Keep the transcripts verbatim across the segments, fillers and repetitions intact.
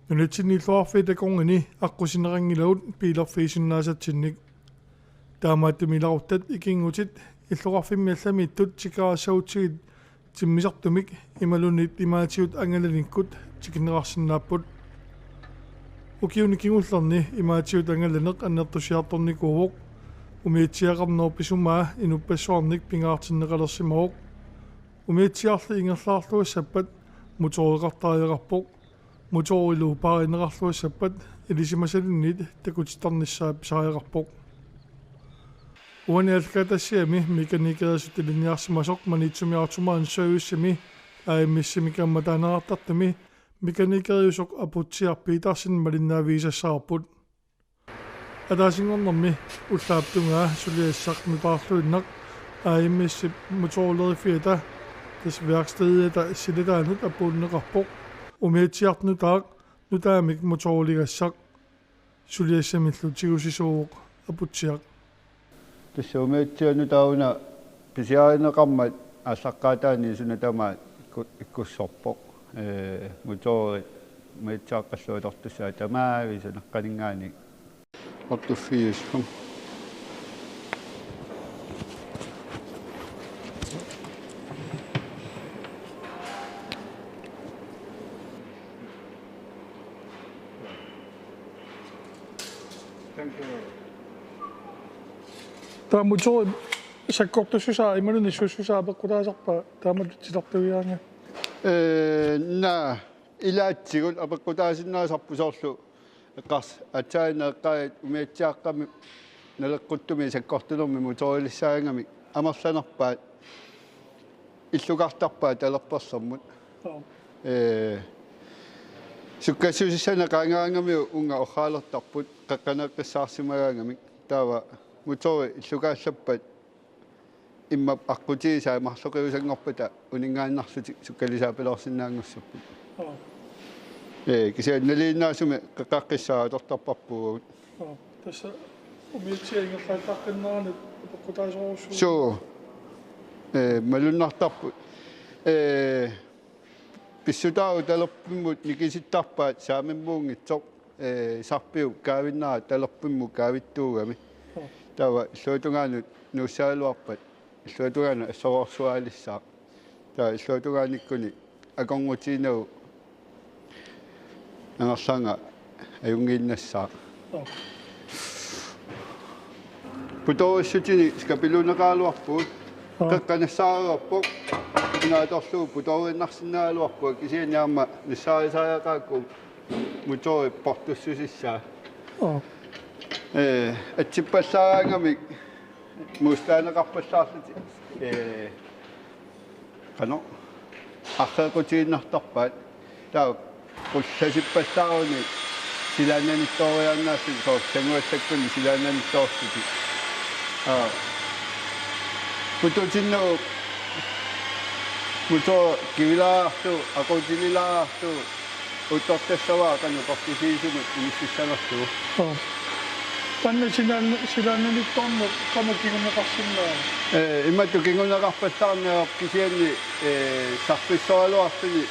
Nunatsinni illoqarfiit takornini aqqusineqanngilagut biilerfigisinnaasatsinnik. Taamaattumik ilaruttat ikinngutit illoqarfimmi allamiittut tikeraassagutsigu timmisartumik imaluunniit imaatigut angalanikkut tikinneqarsinnaapput. Ukiuni kingullerni imaatigut angalaneq annertusiartornikuuvoq. Umiatsiaqarnerup isumaa inuppassuarnik pingaartinneqalersimavoq. Umiatsiarli ingerlaarluassappat motoreqartariaqarpoq. Motorilu paarineqarluassappat ilisimasalinniit takutittarnissaa pisariaqarpoq. Uani aallakaatitassiami mekanikerisup ilinniarsimasoq Maniitsumi Automans Servicemi A M S-imi kaammataaneqartartumi mekanikeriusoq Aputsiaq Petersen malinnaavigisassavarput. Ataasinngornermi ullaap tungaa suliassaq nutaarluinnaq A M S-ip motorileriviata tassa værkstediata silataanut apuunneqarpoq. Umiatsiaq nutaaq nutaamik motoriligassaq suliassamillu tigusisuuvoq Aputsiaq. Tassa umiatsiaq nutaaq una pisiarineqarmat aallaqqaataani suna tamaat ikku-, ikkussorpoq. Ee, motorit umiatsiaqqallu atortussaat tamaaviisa naqqaninngaanniit. Otteogfirs. Taava motorip sakkortussusaa imaluunniit suussusaa apeqqutaasarpaa taamatut titartugigaanga? Ee, naa, ilaatigut apeqqutaasinnaasarput soorlu eqqars-, aatsaat eqqaat umiatsiaqqamik naleqquttumik sakkortunermik motorilissaagami amerlanerpaat illukartarpaat talerperlermut. Joo. Ee, sukkassusissanik qaangereerami uunga orraalertarput qeqqaneeqqissaarsimagaangamik. Taava motori illukaallappat immap aqqutigisaa marloqiusanngorpata uninngaannarlutik sukkalisaapaloorsinnaanngussapput. Joo. Ee, kisianni nalinginnaasumik qeqqaqqissaaq atortarparput uagut. Joo. Tassa umiatsiaq ingerlattaqqinneranut apeqqutaasorujussuuvoq. Suu. Ee, malunnartarput. Ee, pissutaavoq talerpimmut nikisittarpaat saamimmuunngitsoq, ee, sarpiup kaavinnera talerpimmut kaavittuugami. Joo. Taava illuatungaanut nuussagaluarpat illuatungaanut assorsualissaaq. Taava illuatungaanikkuni akornutiginagu angerlarnga ajunngiinnassaaq. Joo. Putoorissutinik skabeloneqaraluarpugut. Joo. Qeqqaq nassaareerpoq. Una atorlugu putooriinnarsinnaagaluarpunga kisianni aamma nassaarisariaqarpugut motori portussusissaa. Joo. Ee, atsippallaaraangamik modstanderineqarpallaarlutik. Ee, qanoq, arreeqqutiinnartarpaat. Taava qullasippallaaruni silaannanittooriarnaassutik, soorlu sanguallakkuni silaannanittoorsutik. Aa. Pututinnagu motori kivilaarlugu, aquutililaalu, uuttortassavaa qanoq portusiisumut inississanerlugu. Joo. Taanna silaan-, silaannanittoorneq qanoq kinguneqarsinnaava? Ee, imatut kinguneqarpallaarneq kisianni, ee, sarpissoraluarluni,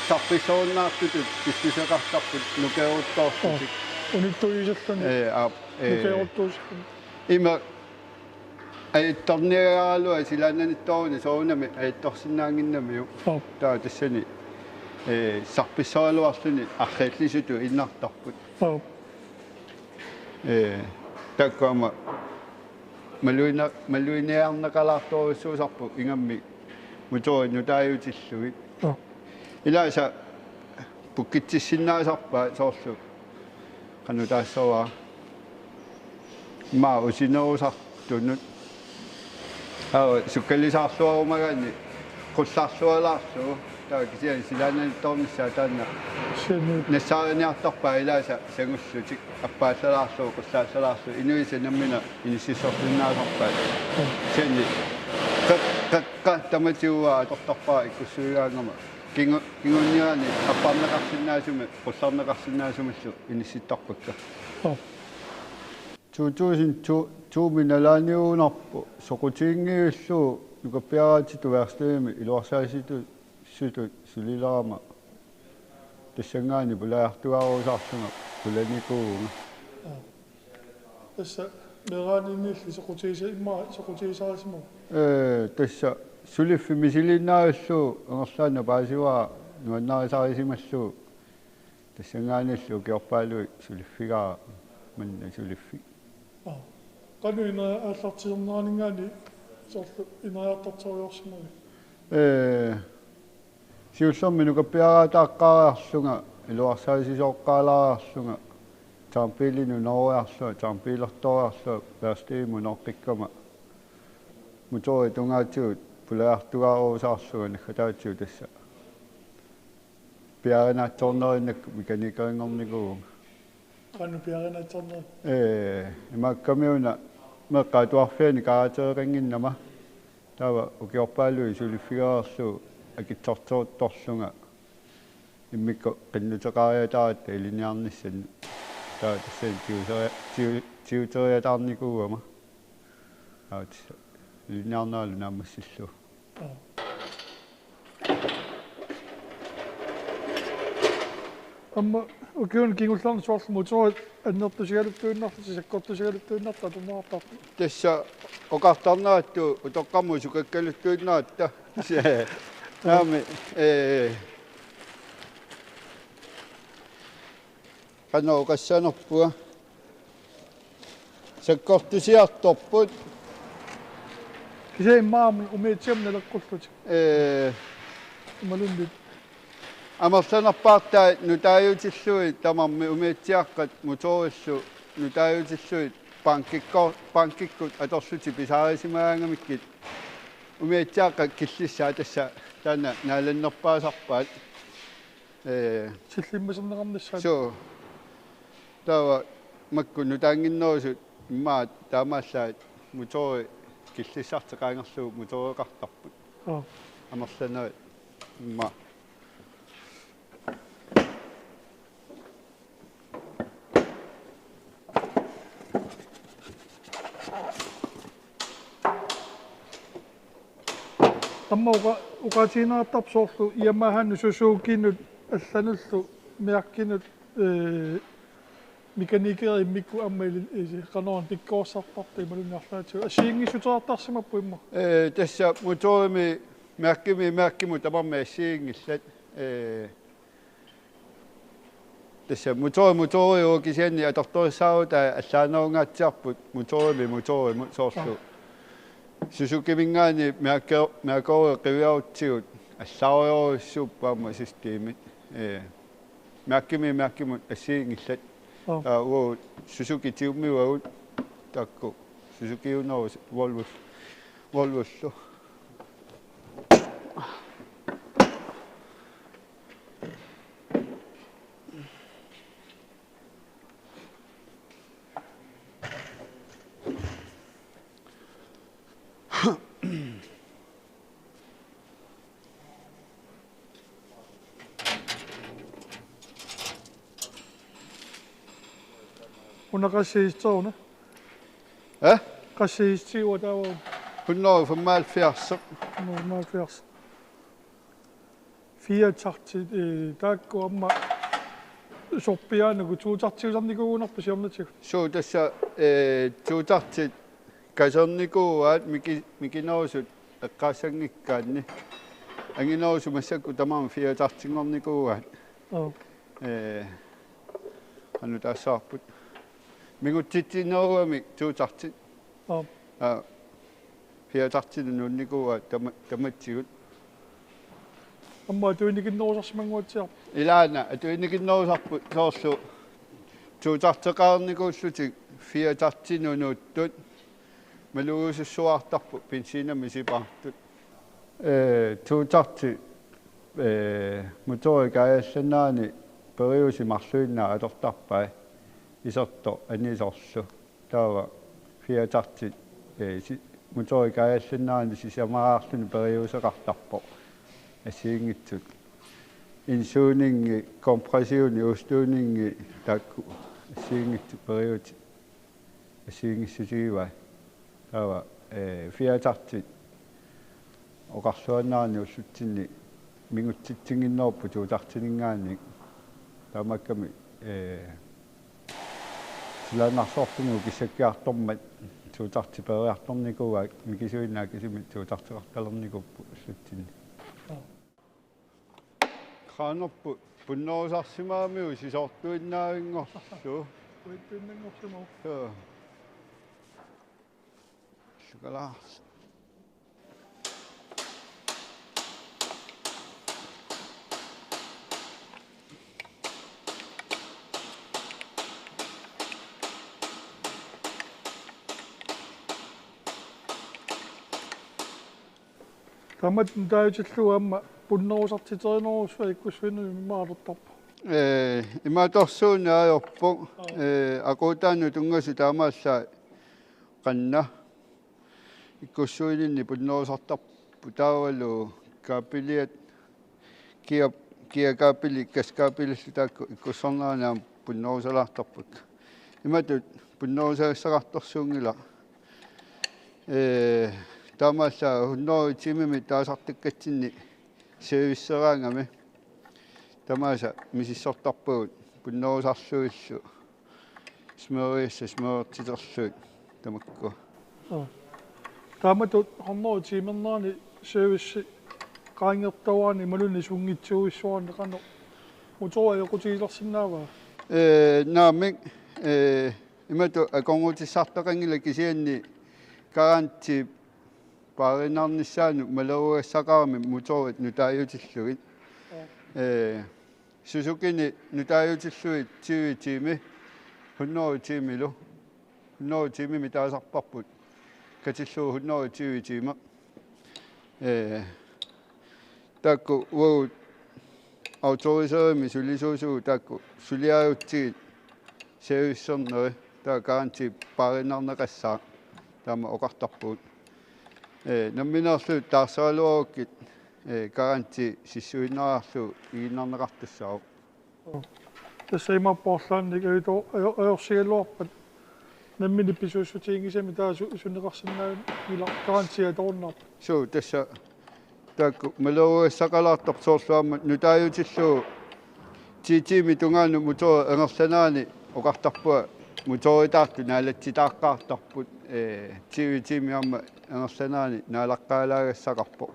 sarpissorunnaartutut pilluseqartarput nukeeruttoorlutik. Joo. Unittuiserluni. Ee, aap, ee. Nukeeruttuuserluni. Ima ajattorniaraluaq silaannanittooruni soorunami ajattorsinnaannginnamiuk. Joo. Taava tassani, ee, sarpissoraluarluni arriillisutut innartarput. Joo. Ee, taakku aamma maluina-, maluiniarneqalaartorujussuusarput ingammik motorit nutaajutillugit. Joo. Ilaasa pukkitsissinnaasarpaat soorlu qanoq taassavara. Immaqa usinerusartunut. Aap, sukkalisaarluarumagaanni qullarlualaarlugu. Taava kisianni silaannanittoornissaa taanna. Sumi. Nassaariniartarpaat ilaasa sangullutik. Appaallalaarlugu, qullaallalaarlugu. Inuisa nammineq inississorsinnaasarpaat. Sumi. Qeq-, qeqqa tamatigut atortarpara ikkussuigaangama. Kingu-, kingunnerani apparneqarsinnaasumik, qullarneqarsinnaasumillu inissittarpakka. Joo. To tusind to-mi nalaaniugunarpoq soqutiginngivillugu nukappiaraatitut værkstedimi iluarsaasitut sulilerama. Tassanngaanniit pulajartugaarusarlunga pulanikuuvunga. Aa. Tassa meeraaninnilli soqutigisa-, immaqa soqutigisarisimavutit? Ee, tassa suliffik misiliinnarlugu angerlaannaq paasivara nuannarisarisimallugu. Tassanngaanniilli ukiorpaaluit suliffigaara manna suliffik. Aa. Qanoq ineri-, aallartilerneraninngaanniit soorlu ineriartortorujoorsimavit? Ee, siullermik nukappiaraattaaqqaariarlunga, iluarsaasisooqqaalaariarlunga, taampiilinut nooriarlunga, taampiilertooriarlunga, værstedimut nooqqikkama. Motorit tungaatigut pulajartugaarusarlunga naggataatigut tassa piaarinaatsoornerinnakku mekanikerinngornikuuvunga. Qanoq piaarinaatsoornerit? Ee, imaakkamiuna meeqqat atuarfianni karaateeqannginnama. Taava ukiorpaaluit suliffigereerlugu akitsortoortorlunga immikkut qinnuteqariataaratta ilinniarnissannut. Taava tassani tiuteria-, tiu-, tiuteriataarnikuugama. Taava tassa ilinniarneralu naammassillugu. Aamma ukiuni kingullerni soorlu motorit annertusigaluttuinnarlutik, sakkortusigaluttuinnarlutik atorneqartarput? Tassa oqartarnerattu utoqqarmut sukakkaluttuinnaratta. Naamik, ee, qanoq oqassanerpunga. Sakkortusiartorput. Kisianni immaqa umiatsiamut naleqqullutik. Ee. Imaluunniit. Amerlanerpaartaat nutaajutillugit tamarmik umiatsiaqqat motorillu nutaajutillugit bankikko-, bankikkut atorlutik pisaarisimaaramikkit umiatsiaqqat killissaat tassa taanna naalannerpaasarpaat. Ee. Sillimmaserneqarnissaat. Suu. Taava makku nutaannginnerusut immaqa taamaallaat motori killissartik qaangerlugu motoreqartarput. Aa. Amerlanerit immaqa. Aamma oqa-, oqaatigineqartarpoq soorlu Yamahanut, Suzukinut allanullu mærkinut, ee, mekanikerit immikkut aamma ili-, ili-, qanoq pikkoriartortartut imaluunniit arlaatigut assigiinngissuteqartarsimapput immaqa? Ee, tassa motorimi mærkimi mærkimut tamarmik assigiinngillat. Ee, Tassa motori, motori uagut kisianni atortorissaarutai allaanerungaatsiarput motorimi motorimut soorlu. Aa. Suzukiminngaanniit mærke-, mærkeri qiviarutsigu allaarujorujussuupput aamma systemit. Ee, mærkimi mærkimut assigiinngillat. Aa. Taava uagut Suzuki tiummivagut taakku Suzukiuneruvoq Volvo, Volvollu. Una qassit hiisteruna? Aa? Qassit hiisteruna taava? Hundrede femoghalvfjerds. Hundrede femoghalvfjerds. Fireogtredive, øh, taakku aamma sorpiaannagu toogtredive-nikuugunarpoq siornatigut. Suu tassa, øh, toogtredive kasernikuuaat miki-, mikinerusut eqqaassanngikkaanni. Anginerusut massakkut tamarmik fireogtredive-nngornikuuaat. Aa. Øh, qanoq taassavarput. Mingutsitsinerugamik toogtredive. Aa. Aa. Fireogtredive-nut nuunnikuuaat tama-, tamatsigut. Aamma atuinnikinnerusarsimanguatsiarpoq. Ilaana atuinnikinnerusarput soorlu toogtredive-qarnikuullutik fireogtredive-nut nuuttut malugisussuartarput benzinimik sipaartut. Ee, toogtredive, ee, motori kaajallannerani periuseq marluinnaat atortarpai isertoq anisorlu. Taava fireogtredive, ee, si-, motori kaajallannerani sisamaraarluni periuseqartarpoq assigiinngitsut. Indsugningi, kompressioni, udstødningi taakku assigiinngitsut periuseq assigiinngissutigivai. Taava, ee, fireogtredive oqarluaannarani ullutsinni mingutsitsinnginneruppoq toogtredive-ninngaanniit. Taamaakkami, ee, silaannarsorfinnut kissakkiartormat suutartiperiartornikuuaat, mikisuinnaq akisumik suutarteqartalernikuupput ullutsinni. Qaanerput punnerusarsimagamiuk sisortuinnaavinngorlugu. Uittuinnanngorsimavoq. Joo. Sukalaarsi. Taamatut nutaajutillugu aamma punnerusartiterinerusua ikkussuinnarmik imaalertarpoq. Ee, imaattorsuuneq ajorpoq. Aa. Ee, aquutaannut tunngasut taamaallaat qanna. Ikkussuininni punnerusartarput taavalu kaapiliat kia, kia kaapili, gaskaapilillu taakku ikkussornerani aamma punnerusalaartarput. Imatut punnerusagassaqartorsuunngilaq. Ee, taamaallaat hundrede timimik taasartakkatsinni serviceraangami. Tamaasa misissortarpagut punnerusarlugillu. Smøriassat smørertiterlugit tamakku. Aa. Taamatut hundrede timernerani service qaangertuaani imaluunniit sunngitsuuissuarni qanoq motori ajoqutigilersinnaavaa? Ee, naamik, ee, imatut akornutissartaqanngilaq kisianni garanti paariinnarnissaanut maleruagassaqarami motorit nutaajutillugit. Aa. Ee, Suzukini nutaajutillugit tyve tiimi, hundrede tiimilu. Hundrede tiimimik taasarparput. Katillugu hundrede tyve tiimeq. Ee, taakku uagut autoriserimik sulisuusugut taakku suliarigutsigit servicerneri taava garanti paariinnarneqassaaq taama oqartarpugut. Ee, nammineerluta taarseraluarukkit, ee, garanti sissuinnariarlugu iginnarneqartussaavoq. Tassa imaappoq arlaannik ajuto-, ajo-, ajorsigaluarpat nammineq pisuussutiginngisamik taava su-, suneqarsinnaanngilaq garanti atorunnarpat. Suu, tassa taakku maleruagassaqalaartarput soorlu aamma nutaajutillugu ti tiimit tungaanut motori ingerlanerani oqartarpunga motoritaartut naalatsitaaqqaartarput, ee, tyve tiimit aamma ingerlanerani naalaqqaalaagassaqarpoq.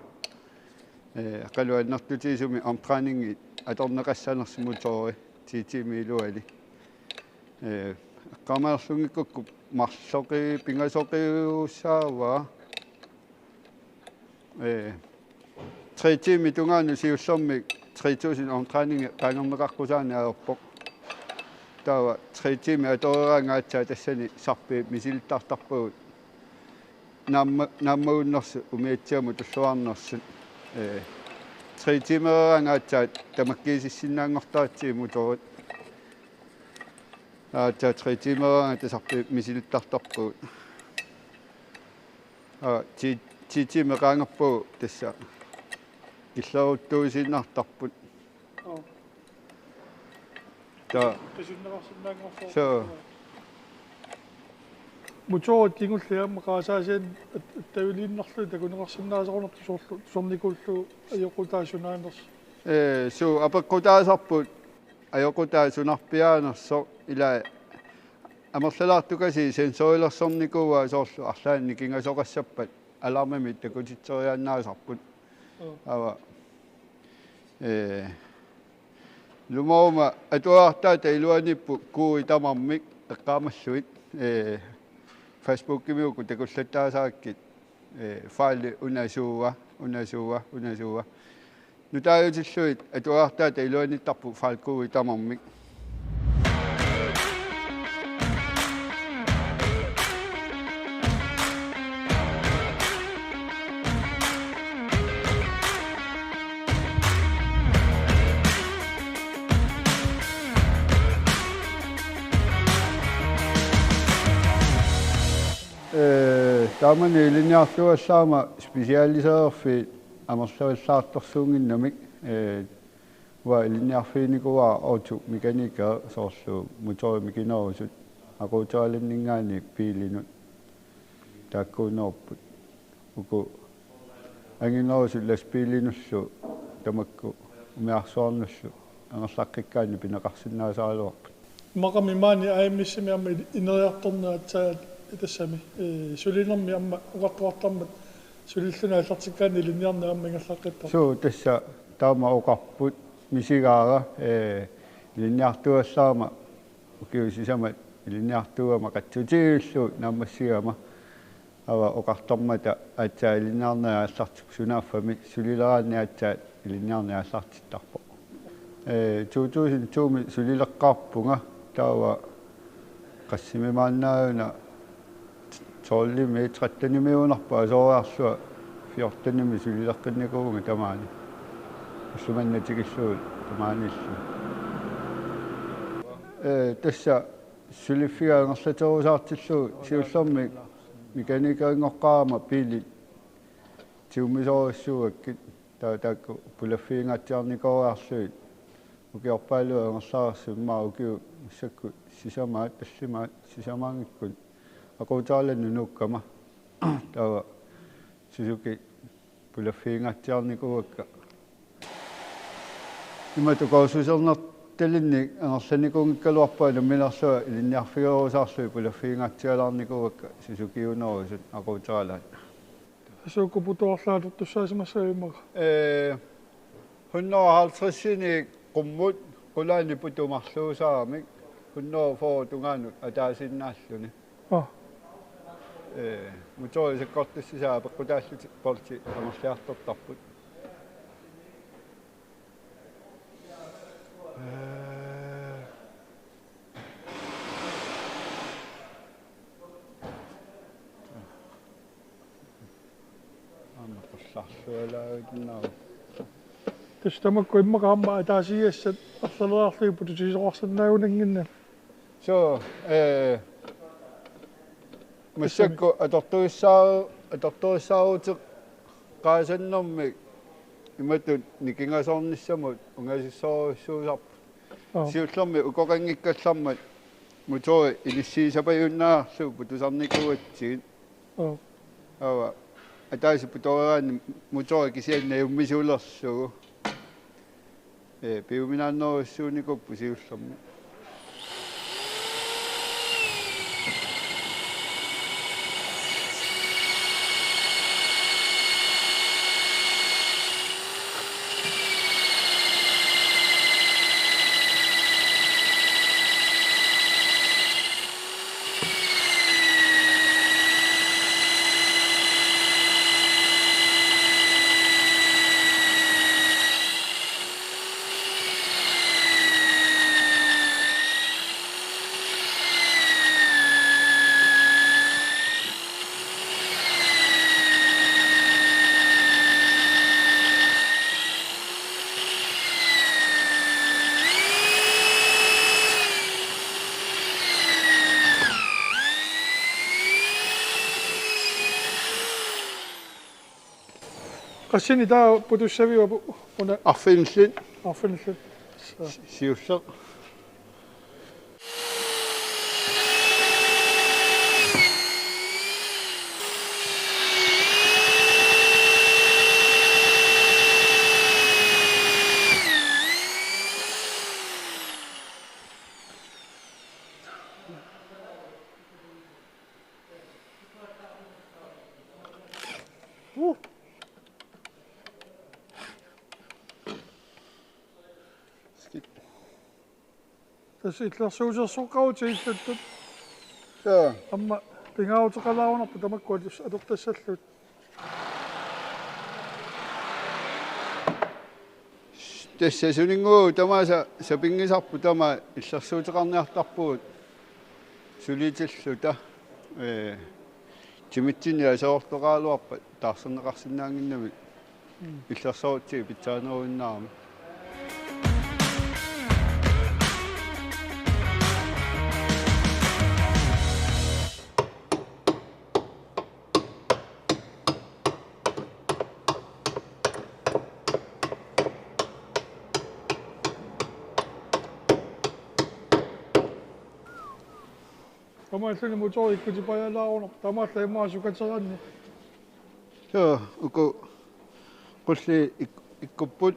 Ee, qaluannertutigisumik armtræningi atorneqassanersoq motori ti tiimit iluali. Ee, eqqaamanerlunngikkukku marloqi-, pingasoqiussaavaa. Ee, tre tiimit tungaanut siullermik tre tusind armtræningi qaangerneqaqqusaaneq ajorpoq. Taava tre tiimit atoreeraangat aatsaat tassani sarpiit misilittartarpagut. Naamma-, naammagunnersut umiatsiamut tulluarnersut. Ee, tre tiimereeraangat aatsaat tamakkiisissinnaanngortaratsigit motorit. Aatsaat tre tiimereeraangat tassani sarpiit misilittartarpagut. Aa, ti-, ti tiimit qaangerpagut tassa. Killeruttuusiinnartarput. Aa. Taa. Qisunneqarsinnaanngorsoq. Soo. Motorit kingulliit aamma qarasaasianik at-, attaviliinnarlugit takuneqarsinnaasaqarnerput soorlu tusarnikuullugu ajoqutaa sunaanersoq. Ee, suu, apeqqutaasarput ajoqutaa sunarpiaanersoq, ilaa amerlalaartukasiit sensorilersornikuuaat soorlu arlaannik nikingasoqassappat alarmimik takutitseriaannaasarput. Aa. Aava. Ee, Lumooruma atuartaata iluaniippoq kuuit tamarmik eqqaamallugit, ee, Facebookimi uku takullattaasarakkit, ee, faali una suua, una suua, una suua. Nutaajutillugit atuartaata iluaniittarpoq faali kuuit tamarmik. Ee, taamani ilinniartuallaama specialisererfiit amerlavallaartorsuunnginnamik, ee, uanga ilinniarfiginikuuara automekaniker soorlu motorit mikinerusut aquuterallanninngaanniit biilinut taakkuunerupput. Uku anginerusut lastbiilinullu tamakku umiarsuarnullu. angerlaqqikkaanni pineqarsinnaasaraluarput. Immaqami maani A M S-imi aamma ineriartorneq aatsaat tassami, ee, sulinermi aamma oqartoqartarmat sulilluni aallartikkaanni ilinniarneq aamma ingerlaqqittarpoq. Suu, tassa taama oqarput, misigaara, ee, ilinniartuugallarama ukiut sisamat ilinniartuugama qatsutigillu naammassigama. Ava oqartarmata aatsaat ilinniarneq aallartippoq, sunaaffami sulileraanni aatsaat ilinniarneq aallartittarpoq. Ee, to tusind to-mi sulileqqaarpunga, taava qassimi maannaaguna tolvimi trettenimiuunarpoq, asooriarlunga fjortenimi sulileqqinnikuuvunga tamaani. Ulloq manna tikillugu tamaaniillunga. Ee, tassa suliffiga angerlaterusaartillugu siullermik mekanikerinngorama biilit tigummisorujussuugakkit, taava taakku pulaffigingaatsiarnikuugaluarlugit ukiorpaaluit angerlareersut, immaqa ukiut massakkut sisamaat, tallimaat sisamaanngikkuni aquuteralannut nuukkama. Taava Suzuki pulaffigingaatsiarnikuuakka. Imatut kursusernertalinnik angerlanikuunngikkaluarpunga nammineerlunga ilinniarfigerusaarlugit, pulaffigingaatsialaarnikuuakka Suzukiunerusut aquuteralaat. Suuku putuarlaat atortussaasimassagit immaqa? Ee, hundrede og halvtredsinik qummut, qulaani putu marluusaaramik, hundrede og fyrre tungaanut ataasiinnaalluni. Aa. Ee, motori sakkortussisai apeqqutaallutik bolti amerliartortarput. Ee. Aamma qullarlualaavinnaa. Tassa tamakku immaqa aamma ataasiassat arlaleriarlugit pututigisoqarsinnaagunannginnami. Suu, ee, massakkut atortussaaru-, atortussaaruteqaasannermik imatut nikingasoornissamut ungasissorujussuusarput. Aa. Siullermik ukoqanngikkallarmat motori inissiisapajunnaarlugu putusarnikuugatsigit. Aa. Aava, ataaseq putoreeraanni motori kisianni najummisuulerlugu. Ee, piuminaannerujussuunikuupput siullermik. Qassinik taava putussaviuk, pu-, una? Arfinillit. Arfinillit. Si-, siulleq. Uh. Skidt. Tassa illersuusersoqqarutit illuttut. Suu. Aamma pingaaruteqalaarunarpoq tamakku atus-, atortassallutit. Tassa suninnguuq tamaasa sapinngisarput, tamaat illersuuteqarniartarpugut sulitilluta. Ee, timitsinni aserortoqaraluarpat taarserneqarsinnaannginnamik. Mm. Illersorutsigit pitsaaneruinnaarami. Taamaalilluni motori ikkutipajalaarunarpoq, taamaallaat immaqa sukateranni. Suu, uku qulliit ik-, ikkupput.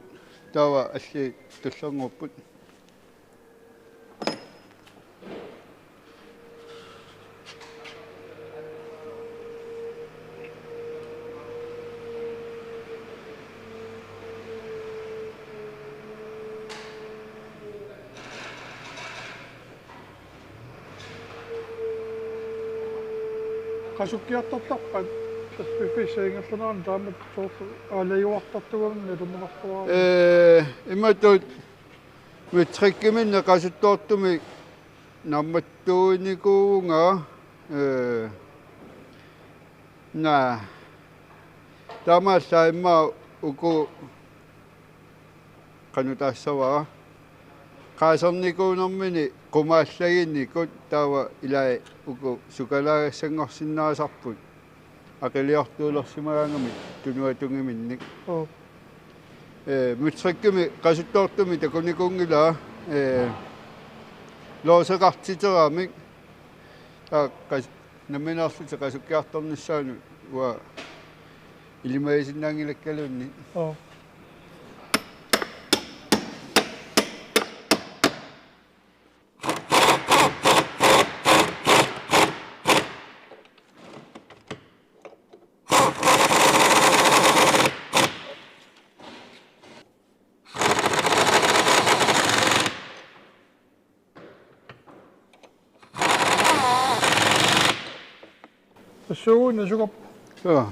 Taava alli tullerngorput. Qasukkiartortarpat, tassa piffissap ingerlanerani taamatut soorlu aalajuartartuugamik nalunneqartuarami? Ee, imatut matrikkiminni qasuttoortumik naammattuinikuuvunga, ee, naa, taamaallaat immaqa uku qanoq taassavara. Qaasernikuunermini qumaallaginikut taava ilai uku sukalaagassanngorsinnaasarput. Aqiliortuulersimagaangamik tunuatungiminnik. Oo. Ee, matrikkimi qasuttoortumik takunikuunngilaa, ee, låseqartiteramik. Aa, qas-, nammineerlutik qasukkiartornissaannut uanga ilimagisinnaanngilakkaluunniit. Oo. Tassuuguuna sukap. Joo.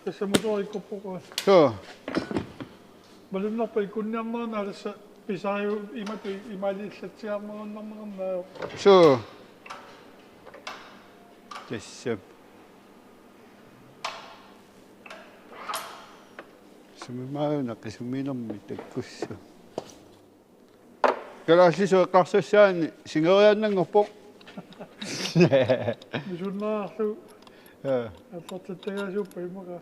Tassa motorikkuppoq. Suu. Malunnarpoq ikunniarnerani tassa pisariu imatut imaaliillatsiarnerunnarneqarnaa. Suu. Tassa. Sumimaana qisuminermi takkussuu. Kalaallisut eqqarsassaanni singeriaannanngorpoq. Misunnaarlu. Jaa. Apportattagaasuuppa immaqa.